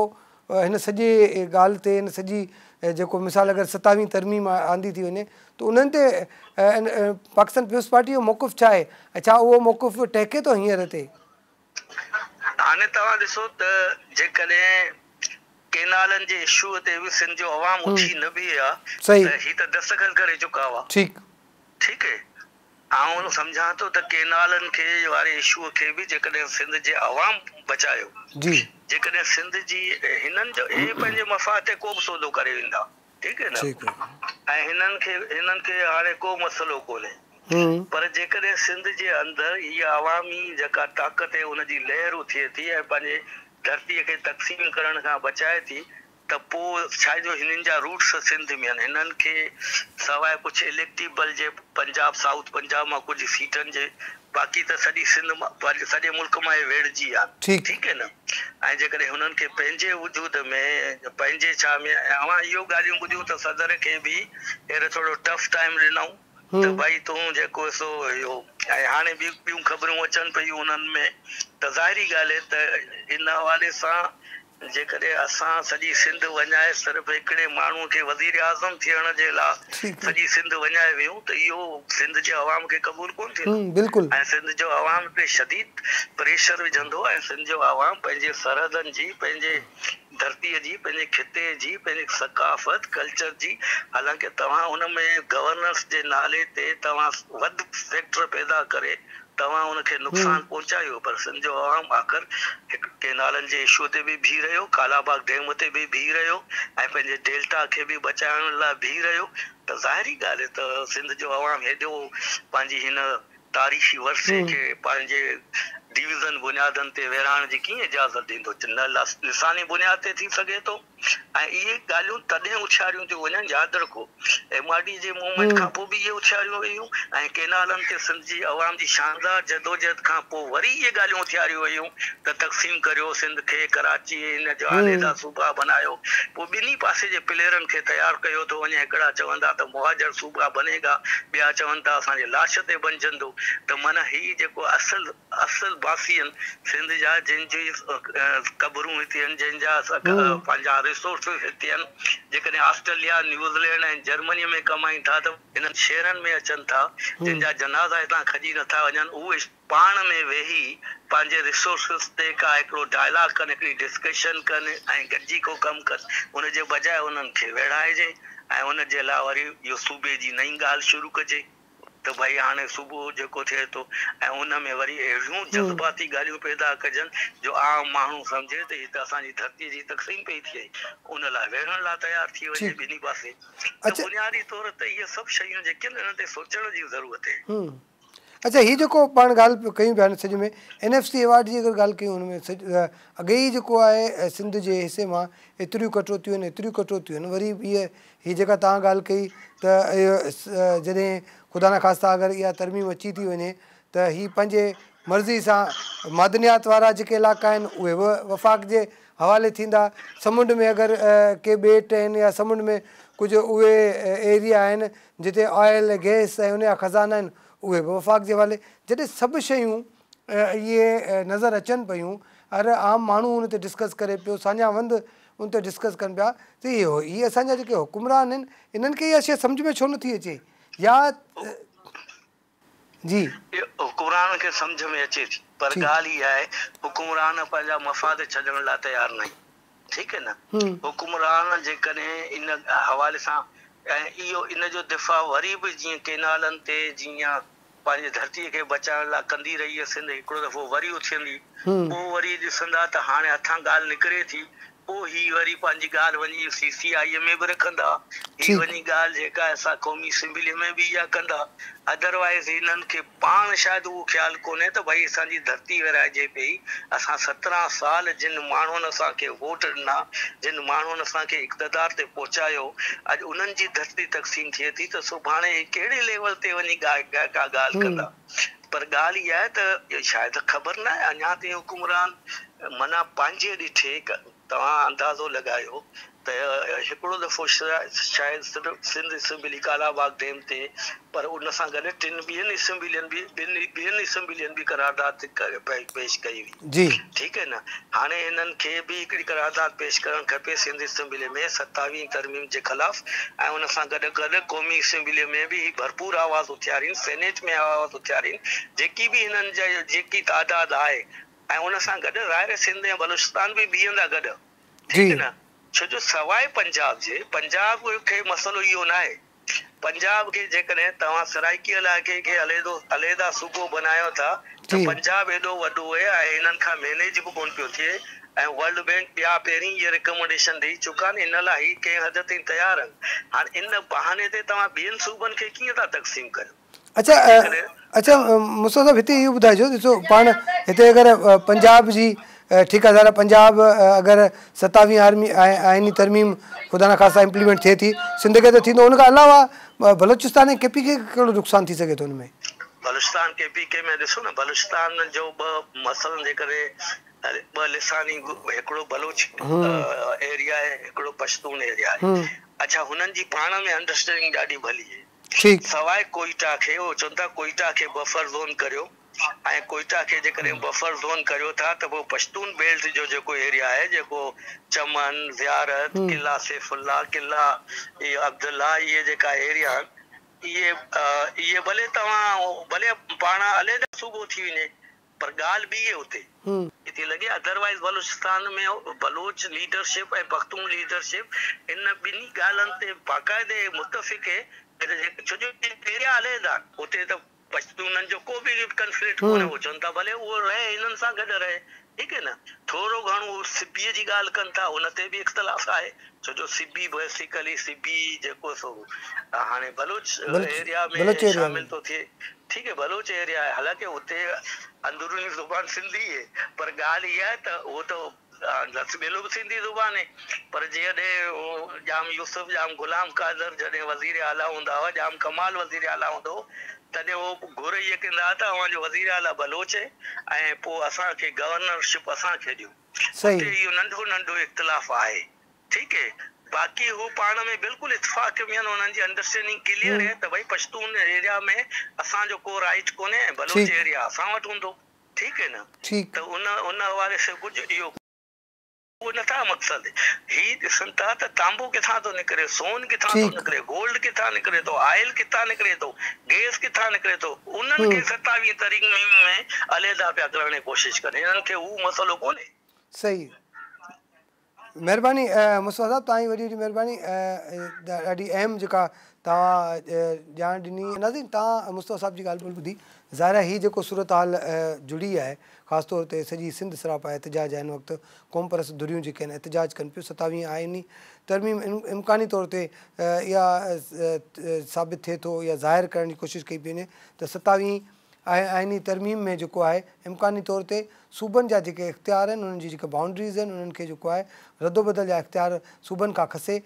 هن سڄي ڳالهه تي هن سڄي جيڪو مثال اگر ستاويهين ترميم آندي ٿي وڃي ته انهن تي پاڪستان پيپلز پارٽي جو موقف ڇا آهي ۽ ڇا اهو موقف ٽهڪي ٿو هينئر هتي؟ هاڻي توهان ڏسو ته جيڪڏهن ڪينالن جي اشو تي به سنڌ جو عوام اٿي نه بيهي ها ته هي ته دستخط ڪري چڪا هئا. ٺيڪ. ٺيڪ آئون سمجهان ٿو ته ڪينالن کي واري اشو کي به جيڪڏهن سنڌ جي عوام بچايو، جيڪڏهن سنڌ جي هنن جو هي پنهنجي مفاد تي ڪو به سودو ڪري ويندا، ٺيڪ آهي نه، ۽ هنن کي هاڻي ڪو مسئلو ڪونهي، پر جيڪڏهن سنڌ جي اندر هيء عوامي جيڪا طاقت آهي ان جي لهر اٿئي ٿي ۽ پنهنجي ڌرتيء کي تقسيم ڪرڻ کان بچائي ٿي ته پوء ڇا جو هنن جا روٽس سنڌ ۾ آهن، هنن کي سواء ڪجهه اليڪٽيبل جي پنجاب سائوٿ پنجاب مان ڪجهه سيٽن جي باقي ته سڄي سنڌ مان سڄي ملڪ مان اهي ويڙهجي ويا آهن، ٺيڪ آهي نه، ۽ جيڪڏهن هنن کي پنهنجي وجود ۾ پنهنجي ڇا ۾ ۽ اوهان اهو ڳالهيون ٻڌيون ته صدر کي به هينئر ٿورو ٽف ٽائيم ڏنائون ته ڀائي تون جيڪو سو اهو ۽ هاڻي به ٻيون خبرون اچن پيون انهن ۾ ته ظاهري ڳالهه آهي ته ان حوالي سان جيڪڏهن اسان سڄي سنڌ وڃائي صرف هڪڙي ماڻهو کي وزيراعظم ٿيڻ جي لا سڄي سنڌ وڃائي ويون ته اهو سنڌ جي عوام کي قبول ڪونه ٿيندو ۽ سنڌ جو عوام تي شديد پريشر وجهندو ۽ سنڌ جو عوام پنهنجي سرحدن جي پنهنجي ڌرتي جي پنهنجي خطي جي پنهنجي ثقافت ڪلچر جي حالانڪه توهان ان ۾ گورننس جي نالي تي توهان وڌ فيڪٽر پيدا ڪري توهان ان کي نقصان پهچايو پر سنڌ جو عوام آخر هڪ ڪينالن جي اشو تي به بيهي رهيو، ڪالاباغ ڊيم تي به بيهي رهيو ۽ پنهنجي ڊيلٽا کي به بچائڻ لاء بيهي رهيو ته ظاهري ڳالهه آهي ته سنڌ جو عوام هيڏو پنهنجي هن تاريخي ورثي کي پنهنجي ڊويزن بنيادن تي ورهائڻ جي ڪيئن اجازت ڏيندو؟ نه لساني بنياد تي ٿي سگهي ٿو. ۽ اهي ڳالهيون تڏهن اٿياريون ٿيون وڃن، ياد رکو ايم آر ڊي جي موومينٽ کان پوء به اهي اٿياريون ويون ۽ ڪينالن تي سنڌ جي عوام جي شاندار جدوجهد کان پوء وري اهي ڳالهيون اٿياريون ويون ته تقسيم ڪريو سنڌ کي، ڪراچي ان جا عليحده صوبا بنايو، پوء ٻنهي پاسي جي پليئرن کي تيار ڪيو ٿو وڃي، هڪڙا چون ٿا ته مهاجر صوبا بني گا، ٻيا چون ٿا اسان جي لاش تي بنجندو ته معنيٰ هي جيڪو اصل. اصل باسي آهن سنڌ جا جن جي قبرون هتي آهن جن جا پنهنجا ريسورسز هتي آهن جيڪڏهن آسٽريليا نيوزيلينڊ ۽ جرمني ۾ ڪمائين ٿا ته هنن شهرن ۾ اچن ٿا جن جا جنازا هتان کڄي نٿا وڃن اهي پاڻ ۾ ويهي پنهنجي ريسورسز تي ڪا هڪڙو ڊائلاگ ڪن هڪڙي ڊسڪشن ڪن ۽ گڏجي ڪو ڪم ڪن ان جي بجاء انهن کي ويڙهائجي ۽ ان جي لاء وري اهو صوبي جي نئين ڳالهه شروع ڪجي. ته ڀائي هاڻي صبح جيڪو ٿئي ٿو ۽ ان ۾ وري اهڙيون جذباتي ڳالهيون پيدا ڪجن جو عام ماڻهو سمجهي ته هي ته اسان جي ڌرتي جي تقسيم پئي ٿئي ان لاء ويڙهڻ لاء تيار ٿي وڃي ٻنهي پاسي ته بنيادي طور تي اهي سڀ شيون جيڪي آهن انهن تي سوچڻ جي ضرورت آهي. اڇا هي جيڪو پاڻ ڳالهه ڪيون پيا هن سڄي ۾ اين ايف سي ايوارڊ جي اگر ڳالهه ڪيون هن ۾ اڳي ئي جيڪو آهي سنڌ جي حصي مان ايتريون ڪٽوتيون آهن ايتريون ڪٽوتيون آهن وري به هي جيڪا توهان ڳالهه ڪئي ته جڏهن خدا نخواسته اگر اها ترميم اچي ٿي وڃي ته هي پنهنجي مرضي سان معدنيات وارا جيڪي علائقا آهن اهي به وفاق جي حوالي ٿيندا، سمنڊ ۾ اگر ڪي ٻيٽ آهن يا سمنڊ ۾ ڪجهه اهي ايريا آهن جتي آئل گئس ۽ ان جا خزانا آهن اهي به وفاق جي حوالي جڏهن سڀ شيون اهي نظر اچن پيون هر عام ماڻهو ان تي ڊسڪس ڪري پيو ساڃاهه وند ان تي ڊسڪس ڪن پيا ته اهو هي اسان جا جيڪي حڪمران آهن انهن کي اها شيء سمجهه ۾ ڇو نٿي اچي يا جي. حڪمرانن کي سمجهه ۾ اچي ٿي پر ڳالهه اها آهي حڪمران پنهنجا مفاد ڇڏڻ لاء تيار ناهن ٺيڪ آهي نه حڪمران جيڪڏهن ان حوالي سان ۽ اهو ان جو دفاع وري به جيئن ڪينالن تي جيئن پنهنجي ڌرتيء کي بچائڻ لاء ڪندي رهي سنڌ هڪڙو دفعو وري اٿندي، پوء وري ڏسندا ته هاڻي هٿان ڳالهه نڪري ٿي، پوء هي وري پنهنجي ڳالهه وڃي سي سي آء ۾ به رکندا، هي وڃي ڳالهه جيڪا آهي سا قومي اسيمبليء ۾ به اها ڪندا، ادروائيز هنن کي پاڻ شايد اهو خيال ڪونهي ته ڀئي اسان جي ڌرتي ورهائجي پئي، اسان 17 سال جن ماڻهن اسان کي ووٽ ڏنا، جن ماڻهن اسان کي اقتدار تي پهچايو، اڄ انهن جي ڌرتي تقسيم ٿئي ٿي ته سڀاڻي هي ڪهڙي ليول تي وڃي ڪا ڳالهه ڪندا. پر ڳالهه اها آهي ته شايد خبر ناهي اڃا تائين حڪمران معنيٰ پنهنجي ڏٺي توهان اندازو لڳايو ته هڪڙو دفعو شايد سنڌ اسيمبلي ڪالاباغ ڊيم تي پر ان سان گڏ ٽن ٻين اسيمبلين به ٻن ٻين اسيمبلين به قرارداد پيش ڪئي هئي. جي. ٺيڪ آهي نه هاڻي هنن کي به هڪڙي قرارداد پيش ڪرڻ کپي سنڌ اسيمبلي ۾ ستاويهين ترميم جي خلاف ۽ ان سان گڏ گڏ قومي اسيمبلي ۾ به هي ڀرپور آواز اٿيارين سينيٽ ۾ آواز اٿيارين جيڪي به هنن جا جيڪي تعداد آهي ۽ ان سان گڏ ظاهر آهي سنڌ ۽ بلوچستان به بيهندا گڏ ٺيڪ آهي نه ڇو جو سواء پنجاب جي پنجاب کي مسئلو اهو ناهي. پنجاب کي جيڪڏهن توهان سرائيڪي علائقي کي عليحدو عليحده صوبو بنايو ٿا ته پنجاب ايڏو وڏو اهي ۽ هنن کان مينيج به ڪونه پيو ٿئي ۽ ورلڊ بينڪ ٻيا پهرين اهي ريڪمنڊيشن ڏئي چڪا آهن ان لاء هي ڪنهن حد تائين تيار آهن. هاڻ ان بهاني تي توهان ٻين صوبن کي ڪيئن ٿا تقسيم ڪريو؟ اڇا اڇا مصطفيٰ صاحب هتي اهو ٻڌائجو ڏسو پاڻ هتي اگر پنجاب جي ٺيڪ آ ظاهر آ پنجاب اگر ستاويهين آرمي آئيني ترميم خدا نخواسته امپليمينٽ ٿئي ٿي سنڌ کي ته ٿيندو ان کان علاوه بلوچستان ۽ ڪي پي ڪي کي ڪهڙو نقصان ٿي سگهي ٿو ان ۾؟ بلوچستان ڪي پي ڪي ۾ ڏسو نه بلوچستان جو ٻه مسئلن جي ڪري ٻه لساني هڪڙو بلوچ ايريا آهي هڪڙو پشتون ايريا آهي اڇا هنن جي پاڻ ۾ انڊرسٽينڊنگ ڏاڍي ڀلي آهي سواء ڪوئيٽا کي هو چون ٿا ڪوئيٽا کي بفر زون ڪريو ۽ ڪوئيٽا کي جيڪڏهن بفر زون ڪريو ٿا ته پوء پشتون بيلٽ جو جيڪو ايريا آهي جيڪو چمن، زيارت، قلعه سيف الله، قلعه عبدالله اهي جيڪا ايريا آهن اهي اهي ڀلي توهان ڀلي پاڻ عليحده صوبو ٿي وڃي پر ڳالهه ٻي اتي ٿي لڳي otherwise Balochistan ۾ Baloch leadership ۽ Pashtun leadership ان ٻنهي ڳالهن تي باقاعدي متفق هي ڇو جو ايريا عليحده آهن اتي ته پشتونن جو ڪو به ڪنفلڪٽ ڪونهي هو چون ٿا ڀلي اهو رهي هنن سان گڏ رهي ٺيڪ هي نه ٿورو گهڻو هو سبي جي ڳالهه ڪن ٿا ان تي به اختلاف آهي ڇو جو سبي بيسيڪلي سبي جيڪو سو هاڻي بلوچ ايريا ۾ شامل ٿو ٿئي ٺيڪ هي بلوچ ايريا آهي حالانڪه اتي اندروني زبان سنڌي هي پر ڳالهه اها آهي ته اهو ته لس ٻيلو به سنڌي زبان هي پر جڏهن ڄام يوسف ڄام غلام قادر جڏهن وزير اعليٰ هوندا هئا ڄام ڪمال وزير اعليٰ هوندو هو تڏهن هو گهر اهي ڪندا هئا ته اوهان جو وزير اعليٰ بلوچ هي ۽ پوء اسان کي گورنر شپ اسان کي ڏيو اتي اهو ننڍو ننڍو اختلاف آهي ٺيڪ هي باقي هو پاڻ ۾ بلڪل اتفاق ۾ آهن انهن جي انڊرسٽينڊنگ ڪليئر هي ته ڀئي پشتون ايريا ۾ اسان جو ڪو رائيٽ ڪونهي ۽ بلوچ ايريا اسان وٽ هوندو ٺيڪ هي نه ته ان ان حوالي سان ڪجهه اهو ڪو نه ٿا مقصد هي ڏسن ٿا ته تانبو ڪٿان ٿو نڪري سون ڪٿان ٿو نڪري گولڊ ڪٿان نڪري ٿو آئل ڪٿان نڪري ٿو گيس ڪٿان نڪري ٿو انهن کي ستاويهين ترميم ۾ عليحده پيا ڪرڻ جي ڪوشش ڪن هنن کي هو مسئلو ڪونهي. صحيح مهرباني مصطفيٰ صاحب توهان جي وڏي وڏي مهرباني ڏاڍي اهم جيڪا توهان ڄاڻ ڏني. ناظرين توهان مصطفيٰ صاحب جي ڳالهه ٻولهه ٻڌي ظاهر آهي هي جيڪو صورتحال جڙي آهي خاص طور تي سڄي سنڌ سراپا احتجاج آهي هن وقت قومپرست ڌريون جيڪي آهن احتجاج ڪن پيون ستاويهين آئيني ترميم امڪاني طور تي اها ثابت ٿئي ٿو يا ظاهر ڪرڻ جي ڪوشش ڪئي پئي وڃي ته ستاويهين آئيني ترميم ۾ جيڪو آهي امڪاني طور تي صوبن جا جيڪي اختيار آهن انهن جي جيڪي بائونڊريز آهن انهن کي جيڪو آهي ردوبدل جا اختيار صوبن کان کسي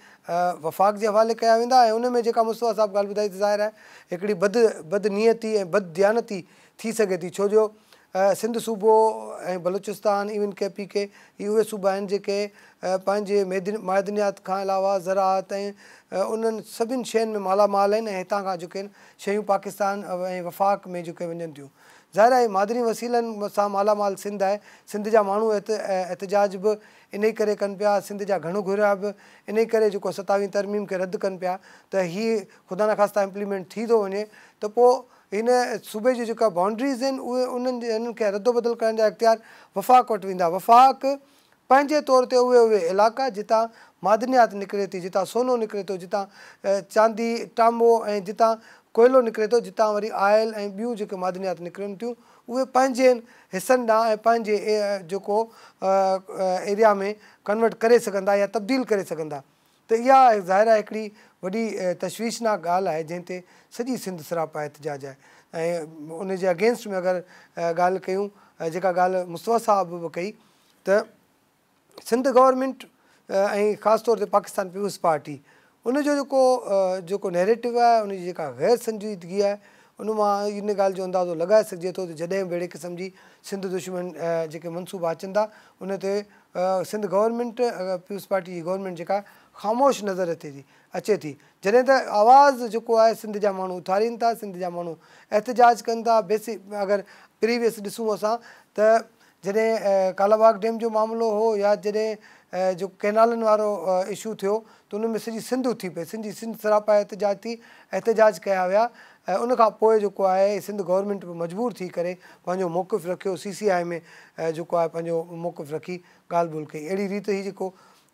وفاق جي حوالي ڪيا ويندا ۽ ان ۾ جيڪا مصطفيٰ صاحب ڳالهه ٻڌائي ته ظاهر آهي هڪڙي بد بد نيتي ۽ بد ديانتي ٿي سگهي ٿي ڇو جو سنڌ صوبو ۽ بلوچستان ايون ڪي پي ڪي هي اهي صوبا آهن جيڪي پنهنجي معدنيات کان علاوه زراعت ۽ انهن سڀن شين ۾ مالا مال آهن ۽ هتان کان جيڪي آهن شيون پاڪستان ۽ وفاق ۾ جيڪي وڃن ٿيون. ظاهر آهي معدني وسيلن سان مالا مال سنڌ آهي. سنڌ جا ماڻهو احتجاج به انهي ڪري ڪن پيا، سنڌ جا گهڻ گهريا به انهي ڪري جيڪو ستاويهين ترميم کي رد ڪن پيا ته هي خدا نخواسته امپليمينٽ ٿي ٿو وڃي ته پوء هن صوبي جون جيڪا بائونڊريز آهن اهي انهن انهن کي ردوبدل ڪرڻ جا اختيار وفاق وٽ ويندا. وفاق پنهنجي طور تي اهي اهي علائقا جتان معدنيات نڪري ٿي، جتان سونو نڪري ٿو، جتان چاندي، ٽامو ۽ جتان ڪوئلو نڪري ٿو، جتان وري آئل ۽ ٻيون جيڪي معدنيات نڪرن ٿيون اهي پنهنجين حصن ڏانهن ۽ پنهنجي جيڪو ايريا ۾ ڪنورٽ ڪري سگهندا يا تبديل ڪري سگهندا ته اها ظاهر آهي هڪڙي وڏي تشويشناڪ ڳالهه آهي جنهن تي سڄي سنڌ سراپا احتجاج آهي ۽ ان جي اگينسٽ ۾ اگر ڳالهه ڪيون جيڪا ڳالهه مصطفيٰ صاحب به ڪئي ته سنڌ گورنمينٽ ۽ خاص طور تي پاڪستان پيپلز پارٽي ان جو جيڪو جيڪو نيريٽو آهي ان جي جيڪا غير سنجيدگي آهي ان مان ان ڳالهه جو اندازو لڳائي سگهجي ٿو ته جڏهن به اهڙي قسم جي سنڌ دشمن جيڪي منصوبا اچن ٿا ان تي سنڌ گورنمينٽ پيپلز پارٽي جي گورنمينٽ جيڪا خاموش نظر اچي ٿي اچي ٿي جڏهن ته آواز جيڪو آهي سنڌ جا ماڻهو اٿارين ٿا سنڌ جا ماڻهو احتجاج ڪن ٿا بيسي اگر پريويس ڏسون اسان ته جڏهن ڪالاباغ ڊيم جو معاملو هو يا جڏهن جو ڪئنالن وارو اشو ٿيو ته ان ۾ سڄي سنڌ اٿي پئي سڄي سنڌ سراپا احتجاج ٿي احتجاج ڪيا ويا ۽ ان کان پوء جيڪو آهي سنڌ گورنمينٽ به مجبور ٿي ڪري پنهنجو موقف رکيو سي سي آء ۾ جيڪو آهي پنهنجو موقف رکي ڳالهه ٻولهه ڪئي اهڙي ريت هي جيڪو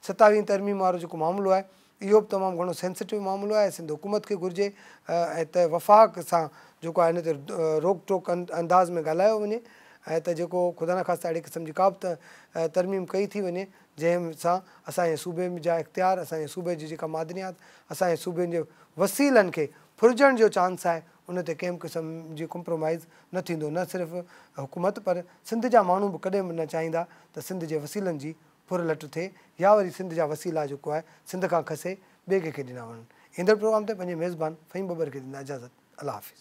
ستاويهين ترميم وارو جيڪو معاملو آهي. اهو به تمام گهڻو سينسيٽو معاملو آهي سنڌ حڪومت کي گهرجي ۽ ته وفاق سان جيڪو آهي ان تي روڪ ٽوڪ انداز ۾ ڳالهايو وڃي ۽ ته جيڪو خدا نخواسته اهڙي قسم جي ڪا به ترميم ڪئي ٿي وڃي جنهن سان اسان جي صوبي جا اختيار اسان جي صوبي جي جيڪا معدنيات اسان جي صوبي جي وسيلن کي ڦرجڻ جو چانس آهي ان تي ڪنهن به قسم جي ڪمپرومائيز نه ٿيندو نه صرف حڪومت پر سنڌ جا ماڻهو به ڪڏهن به نه چاهيندا ته سنڌ جي وسيلن جي ڦر لٽ ٿئي يا وري سنڌ جا وسيلا جيڪو آهي سنڌ کان کسي ٻئي ڪنهن کي ڏنا وڃن. ايندڙ پروگرام تائين پنهنجي ميزبان فهيم ٻٻر کي ڏيندا اجازت. الله حافظ.